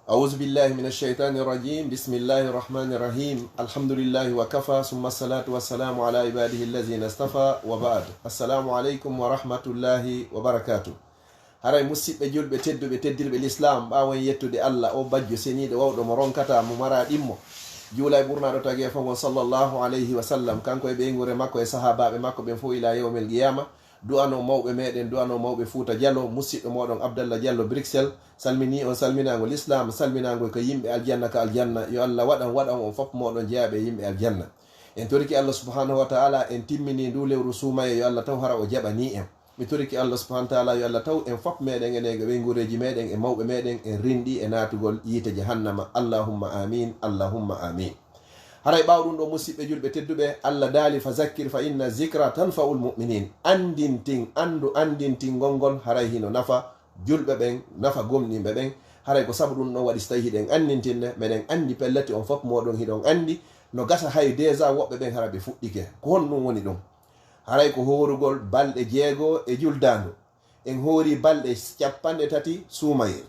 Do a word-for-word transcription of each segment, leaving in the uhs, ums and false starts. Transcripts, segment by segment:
أعوذ بالله من الشيطان الرجيم. بسم الله الرحمن الرحيم. الحمد لله وكفى، ثم الصلاة والسلام على عباده الذين اصطفى، وبعد. السلام عليكم ورحمة الله وبركاته. Haray musiɓɓe julɓe tedduɓe, teddirɓe l'islam, ɓaawo en yettude Allah, o bajjo seniiɗo wawɗo mo ronkata, mo mara ɗimmo. Juula e ɓurnaaɗo tagee fo ngon sallallahu alayhi wa sallam, kanko e ɓeynguure makko e sahaabaaɓe makko ɓen fof ila yawmil qiyama. Du'ano mawɓe meɗen, du'ano mawɓe Fuuta Jalo, musiɗɗo moɗon Abdallah Jallo Bruxelles, salmini on salminaango l'islam, salminaango ko yimɓe aljanna ka aljanna. Yo Allah waɗan, waɗan on fof moɗon jeyaaɓe e yimɓe aljanna. En toriki Allah subhanahu wa ta'ala, en timmini ndu lewru suumaye, yo Allah taw hara o jaɓani en. Mi toriki Allah subhanahu wa ta'ala, yo Allah taw en fof meɗen, ene e ɓeynguureeji meɗen, e mawɓe meɗen, en rinɗi e naatugol yiite jahannama. Allahumma amin, Allahumma amin. Haray ɓaawo ɗum ɗo, musiɓɓe julɓe tedduɓe, Allah daali, "Fa zakkir fa inna zikra tanfa'ul mu'minin." Anndintin, anndu anndintingol ngol haray hino nafa julɓe ɓen, nafa gomɗinɓe ɓen. Haray ko sabu ɗum ɗon waɗi, so tawi hiɗen anndintinde, meɗen anndi pellati on fof moɗon hiɗon anndi no gasa hay déjà woɓɓe ɓen hara ɓe fuɗɗike. Ko honɗum woni ɗum? Haray ko hoorugol balɗe jeego e juldaandu. En hoori balɗe capanɗe tati suumayee.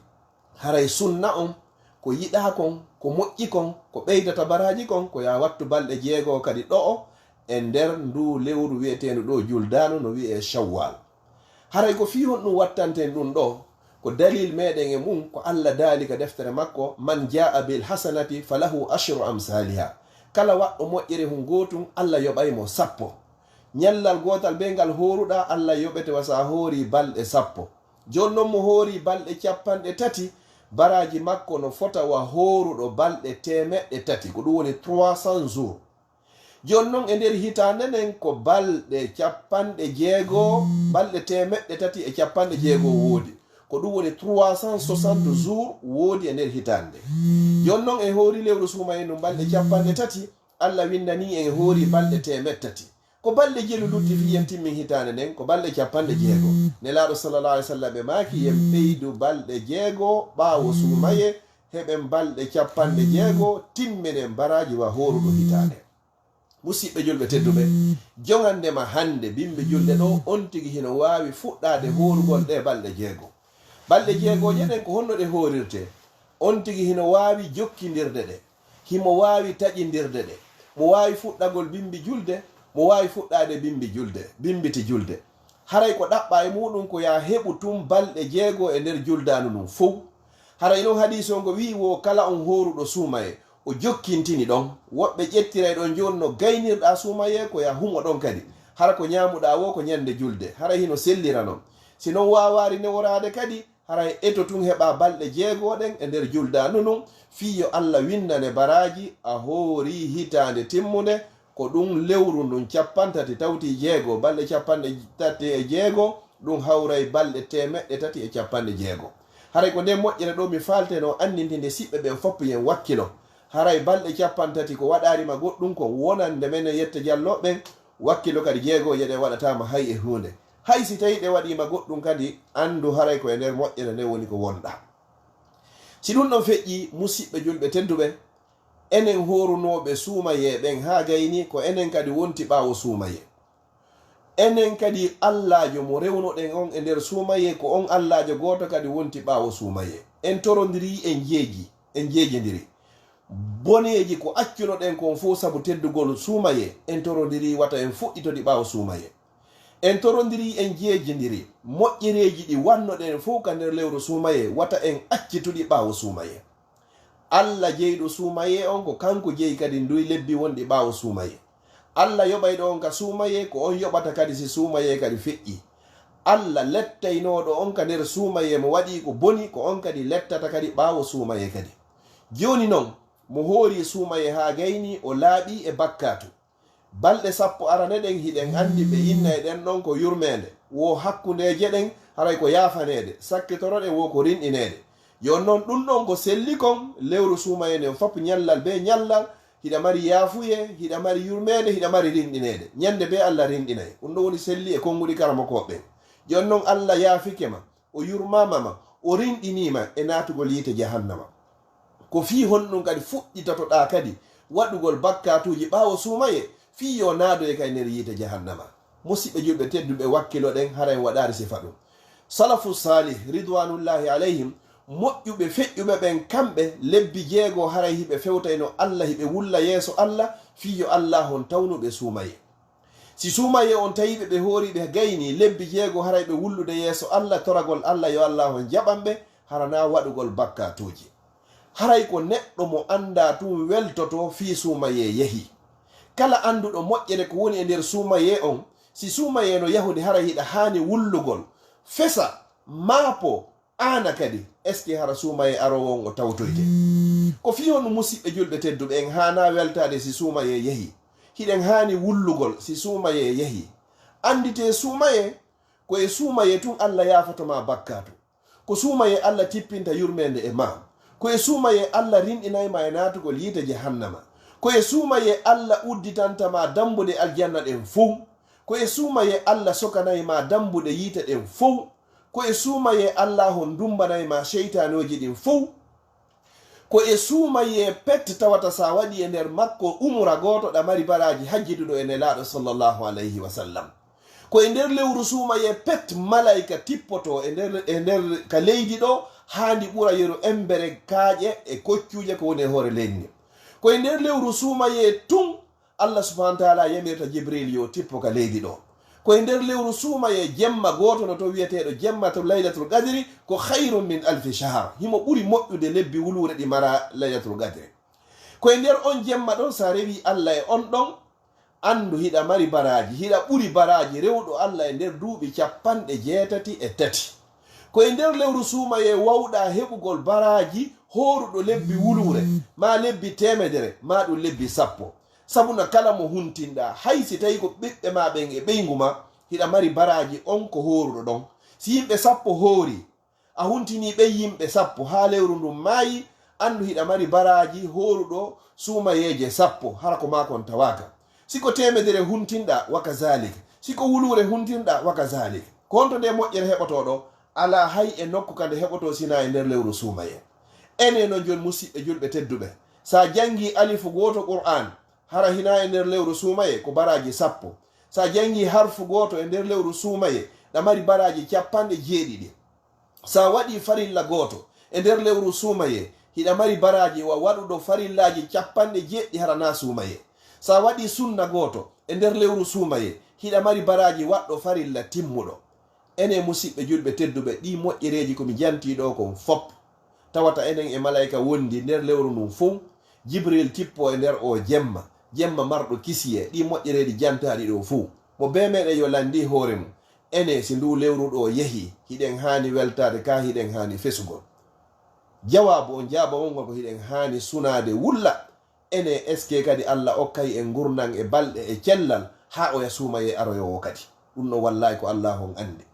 Haray sunna on, ko yiɗaa kon, ko moƴƴi kon, ko ɓeydata baraaji kon, ko yaa wattu balɗe jeego kadi ɗo'o e nder nduu lewru wi'eteendu ɗoo juldaandu, no wi'ee Shawwal. Haray ko fii honɗum wattanten ɗum ɗoo? Ko dalil meɗen e mum, ko Allah daali ka deftere makko, "Man jaa'a bil hasanati falahu ashru amsaliha." Kala waɗɗo moƴƴere hun gootun, Allah yoɓay mo sappo. Ñallal gootal bee ngal hooruɗaa, Allah yoɓete wa so a hoori balɗe sappo. Jooni non mo hoori balɗe capanɗe tati, baraaji makko no fota wa hooruɗo balɗe teemeɗɗe tati, ko ɗum woni trois cents jours. Jooni non e nder hitaande nden ko balɗe capanɗe jeego, balɗe teemeɗɗe tati e capanɗe jeego woodi. Ko ɗum woni trois cent soixante jours woodi e nder hitaande. Jooni non e hoori lewru suumayee ndun balɗe capanɗe tati, Allah winndanii en hoori balɗe teemeɗɗe tati. Ko balɗe jelu lutti fii en timmin hitaande nden, ko balɗe capanɗe jeego. Nelaaɗo sallallahu alaihi wasallam ɓe maaki, yen ɓeydu balɗe jeego ɓaawo suumayee, heɓen balɗe capanɗe jeego, timminen baraaji wa hooruɗo hitaande. Musiɓɓe julɓe tedduɓe, joŋande ma hannde bimbi julde ɗoo, on tigi hino waawi fuɗɗaade hoorugol ɗee balɗe jeego. Balɗe jeegooje ɗen ko honno ɗe hoorirtee? On tigi hino waawi jokkindirde ɗe. Himo waawi taƴindirde ɗe. Mo waawi fuɗɗagol bimbi julde, mo waawi fuɗɗaade bimbi julde, bimbiti julde. Haray ko ɗaɓɓaa e muuɗum ko yaa heɓu tun balɗe jeego e nder juldaandu ndun fow. Haray non hadiisi on ko wi'i wo kala on hooruɗo suumayee, o jokkintini ɗon. Woɓɓe ƴettiray ɗon jooni no gaynirɗaa suumayee ko yaa humo ɗon kadi. Hara ko ñaamuɗaa wo ko ñande julde. Haray hino sellira non. Si non waawaari neworaade kadi, haray eto tun heɓaa balɗe jeego ɗen e nder juldaandu ndun, fii yo Allah winndane baraaji a hoorii hitaande timmunde, ko ɗun lewru ndun cappanɗe tati tawti e jeego, balɗe capanɗe tati e jeego, ɗun hawray balɗe teemeɗɗe tati e capanɗe jeego. Haray ko nden moƴƴere ɗoo mi faaltenoo anndintinde siɓɓe ɓen fow yen wakkilo. Haray balɗe capanɗe tati ko waɗaari ma goɗɗun kon wonande menen yette jallooɓe ɓen, wakkilo kadi jeegooje ɗen waɗataa ma hay e huunde. Hay si tawii ɗe waɗii ma goɗɗun kadi, anndu haray ko e nder moƴƴere nden woni ko wonɗaa. Si ɗun ɗon feƴƴii, musiɓɓe julɓe tedduɓe, enen hoorunooɓe suumayee ɓen haa gayni ko enen kadi wonti ɓaawo suumayee. Enen kadi Allaajo mo rewnoɗen on e nder suumayee, ko on Allaajo gooto kadi wonti ɓaawo suumayee. En torondirii, en jeeji, en jeejindiri. Boneeji ko accunoɗen kon fow sabu teddugol suumayee, en torondirii wata en fuɗɗito ɗi ɓaawo suumayee. En torondirii, en jeejindiri. Moƴƴereeji ɗi wannoɗen fow ka nder lewru suumayee, wata en accitu ɗi ɓaawo suumayee. Alla jeyɗo suumayee on, ko kanko jeyi kadi nduy lebbi wonɗi ɓaawo suumayee. Alla yoɓayɗo on ka suumayee, ko on yoɓata kadi si suumayee kadi feƴƴii. Alla lettaynooɗo on ka nder suumayee, mo waɗii ko boni, ko on kadi lettata kadi ɓaawo suumayee kadi. Jooni non, mo hoori suumayee haa gayni, o laaɓii e bakkaatu. Balɗe sappo arane ɗen, hiɗen anndi ɓe inna e ɗen ɗon ko yurmeende, wo hakkundeeje ɗen, haray ko yaafaneede, sakkitoroɗe wo ko rinɗineede. Jooni non, ɗun ɗon ko selli kon, lewru suumayee nden fow, ñallal bee ñallal, hiɗa mari yaafuyee, hiɗa mari yurmeende, hiɗa mari rinɗineede. Ñande bee Alla rinɗinay. Ɗun ɗon woni selli e konguɗi karamokooɓe ɓen. Jooni non, Alla yaafike ma, o yurmaama ma, o rinɗinii ma e naatugol yiite jahannama. Ko fii honɗun kadi fuɗɗitotoɗaa kadi waɗugol bakkaatuuji ɓaawo suumayee, fii yo naadoye ka e nder yiite jahannama? Musiɓɓe julɓe tedduɓe, wakkiloɗen, hara en waɗaali sifa ɗun. Salafu saalih, ridwanullahi alayhim, moƴƴuɓe feƴƴuɓe ɓen, kamɓe lebbi jeego haray hiɓe fewtayno Alla, hiɓe wulla yeeso Alla, fii yo Alla on tawnu ɓe suumayee. Si suumayee on tawi ɓe, ɓe hoori, ɓe gayni lebbi jeego, haray ɓe wullude yeeso Alla, toragol Alla yo Alla on jaɓan ɓe, hara naa waɗugol bakkaatuuji. Haray ko neɗɗo mo anndaa tun weltoto fii suumayee yehi. Kala annduɗo moƴƴere ko woni e nder suumayee on, si suumayee no yahude, haray hiɗa haani wullugol, fesa, maapo, aana kadi, est-ce que hara suumayee aroowo on o tawtoyte? Ko fii honɗun, musiɓɓe julɓe tedduɓe, en haanaa weltaade si suumayee yehi? Hiɗen haani wullugol si suumayee yehi. Annditee suumayee, ko e suumayee tun Alla yaafoto ma bakkaatu. Ko suumayee Alla tippinta yurmeende e ma. Ko e suumayee Alla rinɗinay ma e naatugol yiite jahannama. Ko e suumayee Alla udditanta ma dambuɗe aljanna ɗen fow. Ko e suumayee Alla sokanay ma dambuɗe yiite ɗen fow. Ko e suumayee Alla on dummbanay ma seytaanooji ɗin fow. Ko e suumayee pet tawata sa waɗi e nder makko umura gooto, ɗa mari baraaji hajjituɗo e Nelaaɗo sallallahu alayhi wa sallam. Ko e nder lewru suumayee pet malayka tippoto e nder, e nder ka leydi ɗo, haa ndi ɓura yeru embere kaaƴe e koccuuje ko woni e hoore leydi ndi. Ko e nder lewru suumayee tun Alla subhanahu wa taala yamirta Jibril yo tippo ka leydi ɗo. Ko e nder lewru suumayee jemma gooto no to wi'eteeɗo jemma to Laylatul Qadri, ko khayrun min alfi shahar. Himo ɓuri moƴƴude lebbi wuluure ɗi mara Laylatul Qadri. Ko e nder on jemma ɗon, sa rewi Alla e on ɗon, anndu hiɗa mari baraaji, hiɗa ɓuri baraaji rewɗo Alla e nder duuɓi cappanɗe jeetati e tati. Ko e nder lewru suumayee wawɗa heɓugol baraaji hooruɗo lebbi wuluure, maa lebbi teemedere, maa ɗun lebbi sappo. Sabuna kala mo huntinɗa, hay si tawi ko ɓiɓɓe ma ɓen e ɓeyngu ma, hiɗa mari baraaji on ko hooruɗo ɗon. Si yimɓe sappo hoori, a huntinii ɓen yimɓe sappo haa lewru ndun maayi, anndu hiɗa mari baraaji hooruɗo suumayeeje sappo, hara ko maa kon tawaaka. Si ko teemedere huntinɗa, wa kazalik. Si ko wuluure huntinɗa, wa kazalik. Ko honto nde moƴƴere heɓotoo ɗo? Alaa hay e nokku ka nde heɓotoo sinaa e nder lewru suumayee. Enen non jon musiɓɓe julɓe tedduɓe, sa janngii alifu gooto Qur'aan, hara hinaa e nder lewru suumayee, ko baraaji sappo. Sa janngii harfu gooto e nder lewru suumayee, ɗa mari baraaji cappanɗe jeeɗiɗi. Sa waɗii farilla gooto e nder lewru suumayee, hiɗa mari baraaji wa waɗuɗo farillaaji cappanɗe jeeɗiɗi hara naa suumayee. Sa waɗii sunna gooto e nder lewru suumayee, hiɗa mari baraaji waɗɗo farilla timmuɗo. Enen musiɓɓe julɓe tedduɓe, ɗii moƴƴereeji ko mi jantii ɗoo kon fow, tawata enen e malayka wondi nder lewru ndun fow, Jibril tippo e nder oo jemma, jemma marɗo kisiyee, ɗii moƴƴereeji jantaaɗi ɗoo fow. Mo bee meɗen yo lanndii hoore mun, enen si nduu lewru ɗoo yehii, hiɗen haani weltaade kaa hiɗen haani fesugol? Jawaabu on jaabawol ngol ko hiɗen haani sunaade wulla. Enen, est-ce que kadi Alla okkay en ngurndan e balɗe e cellal haa oya suumayee aroyoowo kadi? Ɗun non wallaahi ko Allaahu on anndi.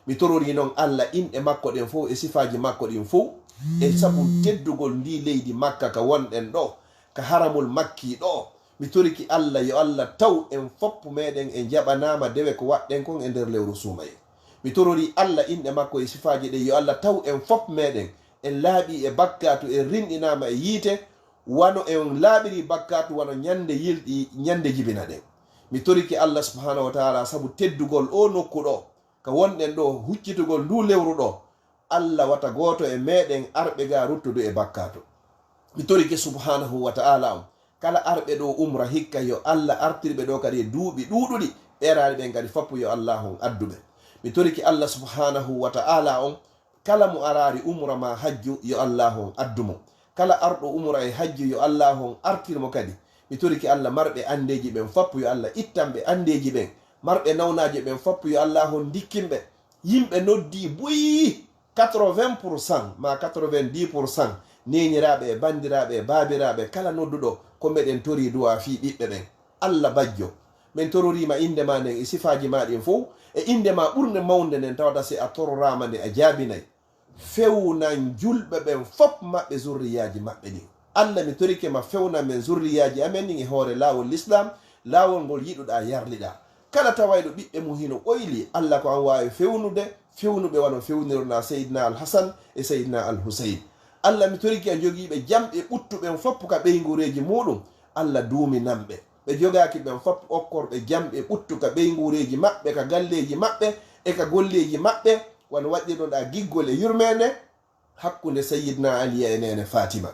Mi tororii non Alla inɗe makko ɗen fow e sifaaji makko ɗin fow, e sabu teddugol ndii leydi Makka ka wonɗen ɗoo, ka haramul makki ɗoo. Mi toriki Alla yo Alla taw en fow meɗen en jaɓanaama dewe ko waɗɗen kon e nder lewru suumayee. Mi tororii Alla inɗe makko e sifaaji ɗen yo Alla taw en fow meɗen en laaɓii e bakkaatu, en rinɗinaama e yiite, wano en laaɓirii bakkaatu, wano ñande yilɗi, ñande jibina ɗen. Mi torike Alla subhanahu wa taala sabu teddugol oo nokku ɗoo, ka wonɗen ɗoo, huccitugol nduu lewru ɗoo, Alla wata gooto e meɗen arɓe ga ruttudu e bakkaatu. Mi torike subhanahu wa taala on, kala arɓe ɗoo umra hikka, yo Alla artir ɓe ɗoo kadi e duuɓi ɗuuɗuɗi, ɓeeraali ɓen kadi fow yo Alla on addu ɓe. Mi torike Alla subhanahu wa taala on, kala mo araali umra maa hajju, yo Allaahu on addu mo. Kala arɗo umra e hajju, yo Allaahu on artir mo kadi. Mi torike Alla, marɓe anndeeji ɓen fow, yo Alla ittan ɓe anndeeji ɓen. Marɓe nawnaaje ɓen fow, yo Allaahu on ndikkin ɓe. Yimɓe noddii buy, quatre-vingts pour cent maa quatre-vingt-dix pour cent, neeniraaɓe e banndiraaɓe e baabiraaɓe, kala nodduɗo, ko meɗen torii duwaa fii ɓiɓɓe ɓen. Alla bajjo, min tororii ma innde maa nden e sifaaji maa ɗin fow, e innde maa ɓurnde mawnde nden, tawata si a tororaama nde a jaabinay, fewnan julɓe ɓen fow maɓɓe zurriyaaji maɓɓe ɗin. Alla, mi torike ma, fewnan men zurriyaaji amen ɗin e hoore laawol Lislaam, laawol ngol yiɗuɗaa yarliɗaa. Kala tawayɗo ɓiɓɓe mun hino ɓoyli, Alla ko an waawi fewnude, fewnu ɓe wano fewnironaa Seydina Al Hasan e Seydina Al Huseyn. Alla, mi torike a jogiiɓe jamɓe ɓuttuɓen fow ka ɓeynguureeji muuɗum, Alla duuminan ɓe. Ɓe jogaaki ɓen fow okkorɓe jamɓe ɓuttu ka ɓeynguureeji maɓɓe, ka galleeji maɓɓe, e ka golleeji maɓɓe, wano waɗirnoɗaa giggol e yurmeende, hakkunde Sayyidina Aliya e neene Fatima.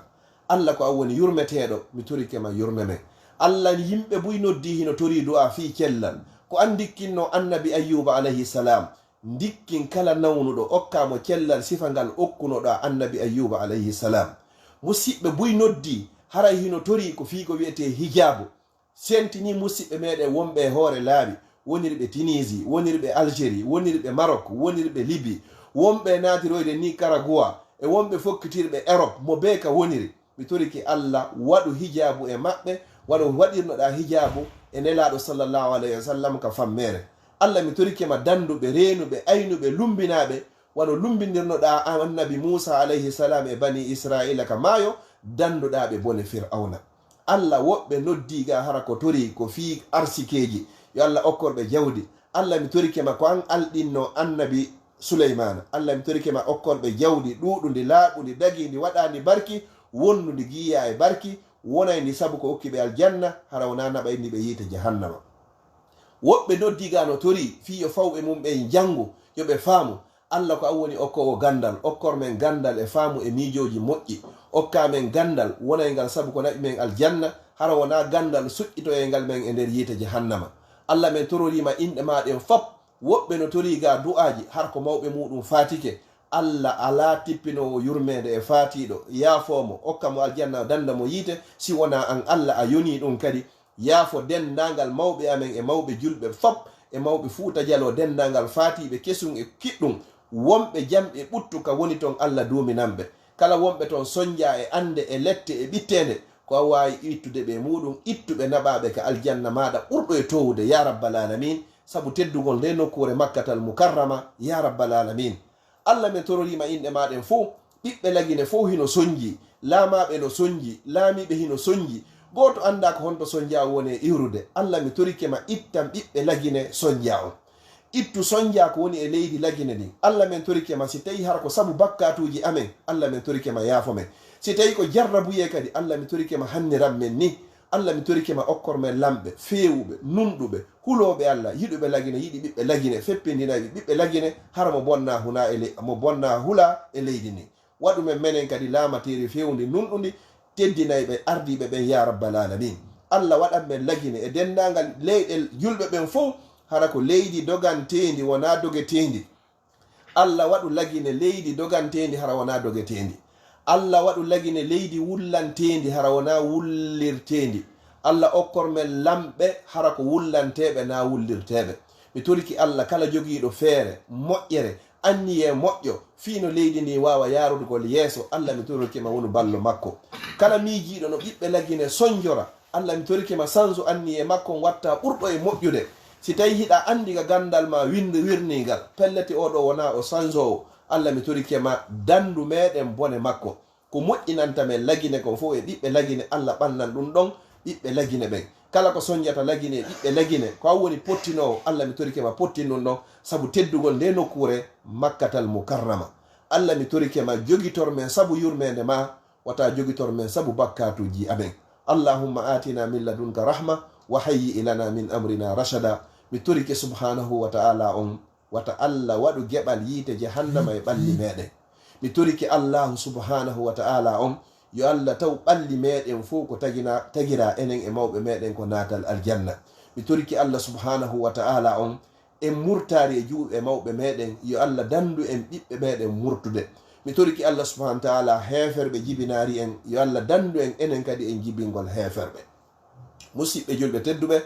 Allah ko an woni yurmeteeɗo, mi torike ma yurme men. Allah yimɓe buy noddi hino torii du'a fii cellal. Ko an ndikkinno Annabi Ayyuba alayhi salam. Ndikkin kala nawnuɗo, okkaa mo cellal sifa ngal okkunoɗaa Annabi Ayyuba alayhi salam. Musiɓɓe buy noddi, haray hino torii ko fii ko wi'etee hijaabu. Sentini musiɓɓe meɗen wonɓe e hoore laawi, wonirɓe Tunisie, wonirɓe Algérie, wonirɓe Maroc, wonirɓe Libye, wonɓe naatiroyde Nicaragua, e wonɓe fokkitirɓe Europe, mo bee ka woniri. Mi torike Allah, waɗu hijaabu e maɓɓe, wano waɗirnoɗaa hijaabu e Nelaaɗo sallallahu alayhi wa sallam ka fammeere. Allah, mi torike ma danduɓe, reenuɓe, aynuɓe, lumbinaaɓe, wano lumbindirnoɗaa Annabi Muusa alayhi salam e Bani Israila ka maayo, danduɗaa ɓe bone Fir'awna. Allah, woɓɓe noddii ga hara ko torii ko fii arsikeeji. Yo Allah okkor ɓe jawdi. Allah, mi torike ma ko an alɗinno Annabi Suleymaana. Allah, mi torike ma okkor ɓe jawdi ɗuuɗundi, laaɓundi, dagiindi, waɗaandi barki, wondundi giiyaa e barki, wonayndi sabu ko okki ɓe aljanna, hara wonaa naɓayndi ɓe yiite jahannama. Woɓɓe noddii ga no torii fii yo fawɓe mum ɓen janngu, yo ɓe faamu. Allah ko an woni okkoowo ganndal, okkor men ganndal e faamu e miijooji moƴƴi. Okkaa men ganndal wonayngal sabu ko naɓi men aljanna, hara wonaa ganndal suƴƴitoyayngal men e nder yiite jahannama. Allah, men tororii ma inɗe maa ɗen fop. Woɓɓe no torii ga du'aaji, har ko mawɓe muuɗum faatike. Allah alaa tippinoowo yurmeende e faatiiɗo, yaafoo mo, okka mo aljanna, dannda mo yiite, si wonaa an Allah a yonii ɗum kadi. Yaafo denndaangal mawɓe amen e mawɓe julɓe fop, e mawɓe Fuuta Jaloo, denndaangal faatiiɓe kesun e kiɗɗum, wonɓe jam e ɓuttu ka woni ton, Allah duuminan ɓe. Kala wonɓe ton sonjaa e annde e lette e ɓitteende, ko a waawi ittude ɓe e muuɗum, ittu ɓe naɓaa ɓe ka aljanna maaɗa ɓurɗo e toowude, yaa rabbal aalamiin, sabu teddugol ndee nokkuure Makkatal Mukarrama, yaa rabbal aalamiin. Allah, men tororii ma inɗe maa ɗen fow. Ɓiɓɓe Lagine fow hino sonjii, laamaaɓe no sonjii, laamiiɓe hino sonjii. Gooto anndaa ko honto sonjaa woni e iwrude. Allah, mi torike ma ittan ɓiɓɓe Lagine sonjaa on. Ittu sonjaa ko woni e leydi Lagine ndin. Allah, men torike ma, si tawii hara ko sabu bakkaatuuji amen, Allah, men torike ma yaafo men. Si tawii ko jarrabuyee kadi, Allah, mi torike ma hanniran men ni. Allah, mi torike ma okkor men lamɓe, feewuɓe, nunɗuɓe, hulooɓe Allah, yiɗuɓe Lagine, yiɗi ɓiɓɓe Lagine, feppindinayɓe ɓiɓɓe Lagine, hara mo bonnaa huna e ley-, mo bonnaa hulaa e leydi ndin. Waɗu men menen kadi laamateeri feewndi, nunɗundi, teddinayɓe ardiiɓe ɓen, yaa rabbal aalamiin. Allah, waɗan men Lagine e denndaangal leyɗe julɓe ɓen fow, hara ko leydi doganteendi, wonaa dogeteendi. Allah, waɗu Lagine leydi doganteendi, hara wonaa dogeteendi. Allah, waɗu Lagine leydi wullanteendi, hara wonaa wullirteendi. Allah, okkor men lamɓe, hara ko wullanteeɓe, naa wullirteeɓe. Mi torike Allah, kala jogiiɗo feere, moƴƴere, anniyee moƴƴo, fii no leydi ndin waawa yaarugol yeeso, Allah, mi torike ma wonu ballo makko. Kala miijiiɗo no ɓiɓɓe Lagine sonjora, Allah, mi torike ma sansu anniyee makko on watta ɓurɗo e moƴƴude. Si tawii hiɗa anndi ka ganndal maa winnde wirniingal, pellet oo ɗoo wonaa o sansoowo, Allah, mi torike ma danndu meɗen bone makko. Ko moƴƴinanta men Lagine kon fow e ɓiɓɓe Lagine, Allah ɓannan ɗum ɗon ɓiɓɓe Lagine ɓen. Kala ko sonjata Lagine e ɓiɓɓe Lagine, ko an woni pottinoowo, Allah, mi torike ma pottin ɗum ɗon, sabu teddugol ndee nokkuure Makkatal Mukarrama. Allah, mi torike ma jogitor men sabu yurmeende maa, wata jogitor men sabu bakkaatuuji amen. Allahumma atina min ladunka rahma wa hayyi lana min amrina rashada. Mi torike subhanahu wa ta'ala on, wata Allah waɗu geɓal yiite jahannama e ɓalli meɗen. Mi torike Allahu subhanahu wa ta'ala on, yo Allah taw ɓalli meɗen fow ko tagina-, tagira enen e mawɓe meɗen ko naatal aljanna. Mi torike Allah subhanahu wa ta'ala on, en murtaari e juuɗe mawɓe meɗen, yo Allah dandu en ɓiɓɓe meɗen murtude. Mi torike Allah subhanahu wa ta'ala, heeferɓe jibinaari en, yo Allah dandu en enen kadi en jibingol heeferɓe. Musiɓɓe julɓe tedduɓe,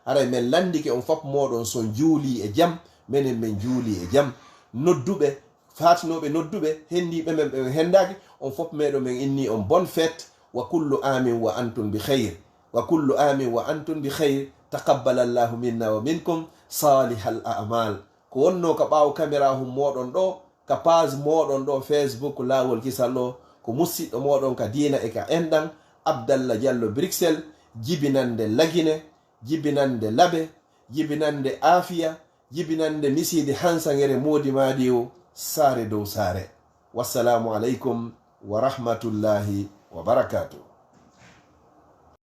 haray men lanndike on fop mooɗon son juulii e jam, menen men juulii e jam. Nodduɓe, faatinooɓe nodduɓe, henndiiɓe men ɓe men henndaaki, on fop meɗo men inni on bonne fête, wa kullu amin wa antum bi khayr, wa kullu amin wa antum bi khayr, taqabbalallahu minna wa minkum salihal a'mal. Ko wonnoo ka ɓaawo kamerahun mooɗon ɗoo, ka page mooɗon ɗoo Facebook Laawol Kisal ɗoo, ko musiɗɗo mooɗon ka diina e ka enɗan, Abdallah Diallo Bruxelles, jibinande Lagine, jibinande Labe, jibinande Aafiya, jibinande Misiidi Hansangere Moodi Maadiyo, saare dow saare. Wassalaamu aleykum wa rahmatullahi wa barakaatuh.